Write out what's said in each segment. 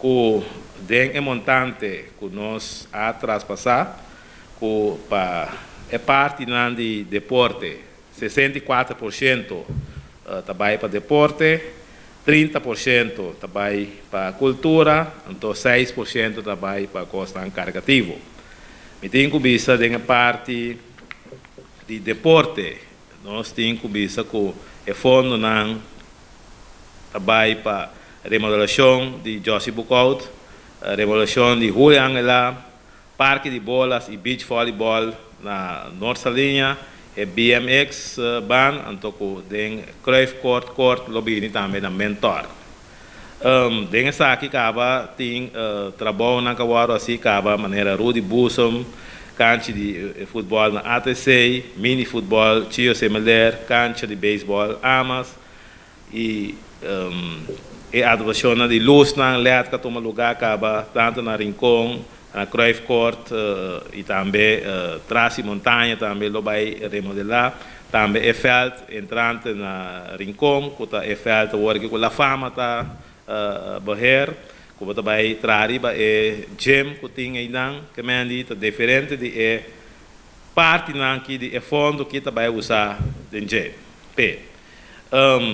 Ku den e montante ku nos a traspasá ku pa e partinan di deporte, 64% ta bai pa deporte, 30% ta bai pa kultura, anto 6% ta bai pa kosnan karikativo. Mi tin ku bisa den e parti di deporte, nos tin ku bisa ku e fondonan ta bai pa remodelashon di Josie Boekhoudt, remodelashon di Julio Angela, parke di bolas i beach volleyball na Noord Saliña, e BMX baan, anto ku den Cruyff Court court lo bini tambe na Mentor. Den esaki kaba tin trabounan ku a wòrdu hasí kaba manera Rudy Boezem, kancha di futbòl na ATC, mini futbòl Chio Semeler, kancha di beisbòl Amas i e adaptashon di lusnan LED ku a tuma lugá kaba tantu na Rincon, na Cruyff Court i tambe Tras di Montaña tambe lo bai remodelá. Tambe e veld entrante na Rincon, ku ta e veld awor ku La Fama ta beheer, ku ta bai traha riba e gym ku tin einan, ke men di ta diferente di e partinan aki di e fondo ku ta bai usa den dje. P.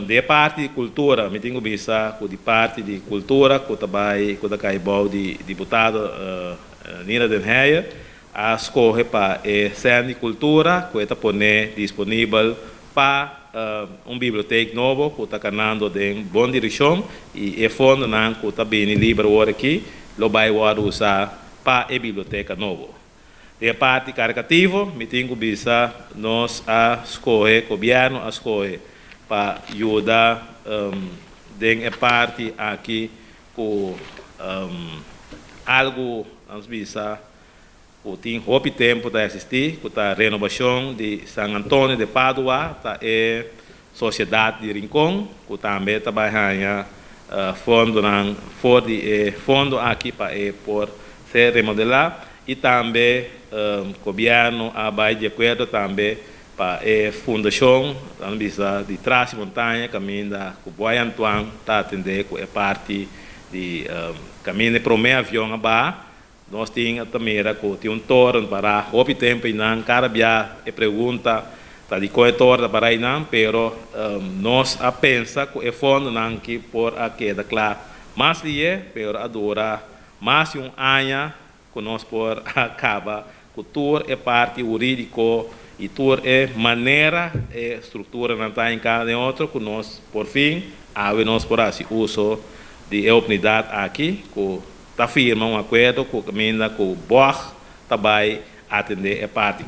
Di parti di kultura, mi tin ku bisa ku di parti di kultura ku ta bai ku ta kai bou di diputado Nina Den Heyer, a skohe pa e sèn di kultura ku ta pone disponibel pa un biblioteka nobo ku ta kanando den bon direkshon i e fondonan ku ta bini liber awor aki lo bai usa pa e biblioteka nobo. Di parti karikativo, mi tin ku bisa nos a skohe, gobièrnu a skohe pa yuda den e parti aki ku algu, ban bisa, ku tin hopi tempu ta eksistí, ku ta renobashon di San Antonio de Padua, ta e Sosiedat di Rincon, ku tambe ta bai haña fondonan for di e fondo aki pa e por ser remodelá i tambe gobièrnu a bai di akuerdo tambe pa e fundashon, ban bisa, di Tras di Montaña, kaminda ku Boy Antoine ta atendé ku e parti di kaminda promé avion a baha. Nos tin tambe ku tin un toren pa hopi tempu einan, kada bia e pregunta ta di kon e toren pa einan, pero nos a pensa ku e fondonan ku por a keda kla mas lihé, pero a dura mas di un aña ku nos por a kaba ku tur e parti hurídiko i tur e manera e struktura nan ta den kada otro ku nos por fin awe nos por hasi uso di e oportunidat aki ku ta firma un akuerdo ku kaminda ku BOG ta bai atendé e parti.